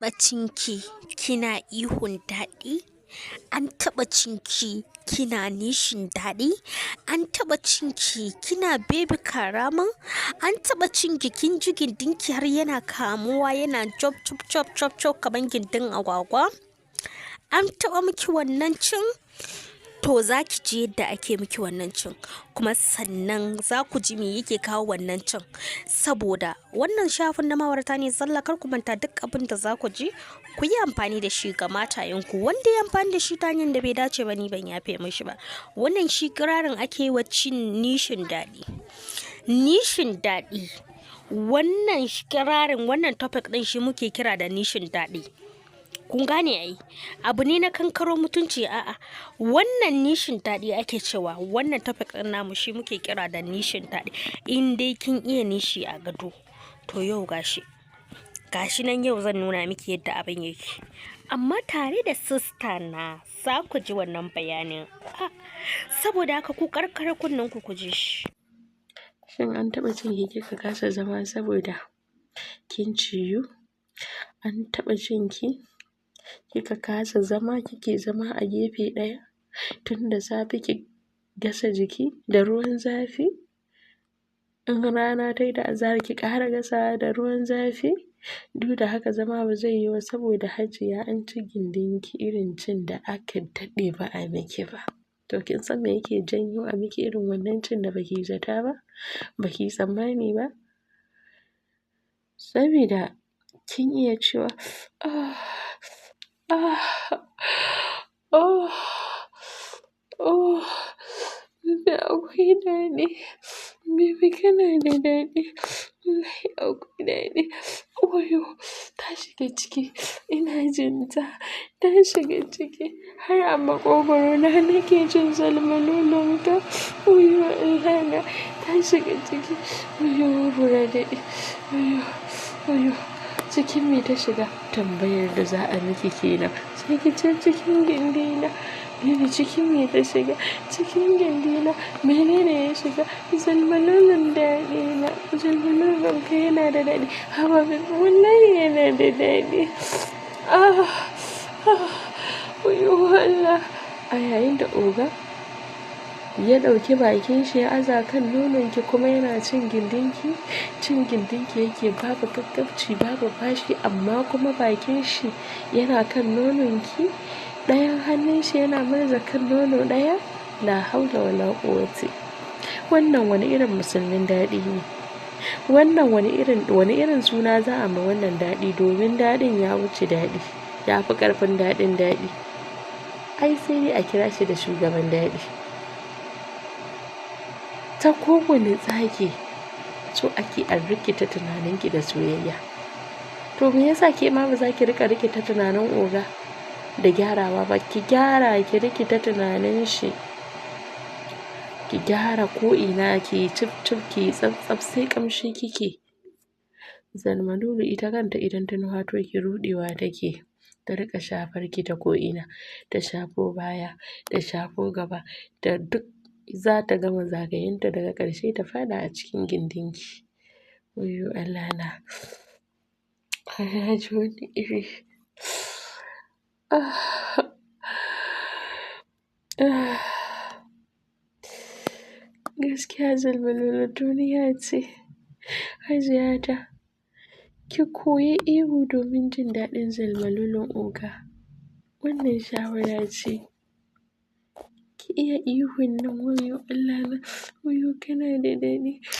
Taɓa cinki kina ihun daɗi? An taɓa cinki kina nishin daɗi? An taɓa cinki kina baby karamin? An taɓa cinki kin ji gindinki har yana kamuwa yana chop chop chop chop chop kamar gindin agwagwa? An taɓa miki wannan cin? To za ki ji yadda ake miki wannan cin, kuma sannan za ku ji me yake kawo wannan cin. Saboda wannan shafin na ma'aurata ne zalla, kar ku manta duk abin da za ku ji, ku yi amfani da shi ga matayenku. Wanda ya amfani da shi ta hanyar da bai dace ba, ni ban yafe mishi ba. Wannan shi kirarin ake yi wa cin nishin daɗi. Nishin daɗi. Wannan kirarin, wannan topic ɗin shi muke kira da nishin daɗi. Kun gane ai? Abu ne na kankaro mutunci, a'a. Wannan nishin daɗi ake cewa. Wannan topic ɗin namu shi muke kira da nishin daɗi. In dai kin iya nishi a gado, to yau gashi. Gashi nan yau zan nuna miki yadda abin yake. Amma tare da sister na za ku ji wannan bayanin. Saboda haka ku karkare kunnen ku, ku ji shi. Shin an taɓa cinki kika kasa zama saboda kin ciyu? An taɓa cinki kika kasa zama, kike zama a gefe ɗaya? Tun da safe ki gasa jiki da ruwan zafi? In rana tayi da azahar ki ƙara gasawa da ruwan zafi? Duk da haka zama ba zai yiwu ba saboda Hajiya an ci gindinki irin cin da aka daɗe ba a miki ba. To kin san me yake janyo a miki irin wannan cin da baki zata ba, baki tsammani ba? Sabida kin iya cewa "ah, ah, oh, oh, baby akwai daɗi, baby kana da daɗi, wallahi akwai daɗi. Wayyo, ta shiga ciki, ina jin ta, ta shiga ciki har a maƙogwaro na nake jin zalmalolin ka. Wayyo Allah na, ta shiga ciki. Wayyo bura daɗi, wayyo, wayyo. Cikin me ta shiga?" Tambayar da za a miki kenan. Sai ki ce cikin gindi na. Baby, cikin me ta shiga? Cikin gindi na. Menene ya shiga? Zalmalolin daɗi na. Zalmalolin ka yana da daɗi. Haba baby, wallahi yana da daɗi. Ah, ah, wayyo Allah." A yayin da oga ya ɗauki bakin shi ya aza kan nononki kuma yana cin gindinki, cin gindinki yake babu gaggabci, babu fashi, amma kuma bakin shi yana kan nononki. Ɗayan hannun shi yana murza kan nono ɗaya. La haula wala quwwata. Wannan wani irin musulmin daɗi ne. Wannan wani irin suna za a ma wannan daɗi, domin daɗin ya wuce daɗi. Ya fi ƙarfin daɗin daɗi. Ai sai dai a kira shi da shugaban daɗi. Ta kowane tsage so ake a rikita tunaninki da soyayya. To me yasa ke ma ba za ki riƙa rikita tunanin oga da gyarawa ba? Ki gyara, ki rikita tunanin shi. Ki gyara ko'ina, ki cif cif, ki tsaf tsaf, sai ƙamshi kike. Zalmalulu ita kanta idan ta nuhato ki, ruɗewa take. Ta riƙa shafar ki ta ko'ina. Ta shafo baya, ta shafo gaba, da duk za ta gama zagayenta, daga ƙarshe ta faɗa a cikin gindinki. Wayyo Allah na. Na ji wani iri. Ah, ah. Gaskiya zalmalulu duniya ce. Hajiya ta, ki koyi ihu domin jin daɗin zalmalulun oga. Wannan shawara ce. Ki iya ihun nan, "Wayyo Allah na, wayyo kana da daɗi."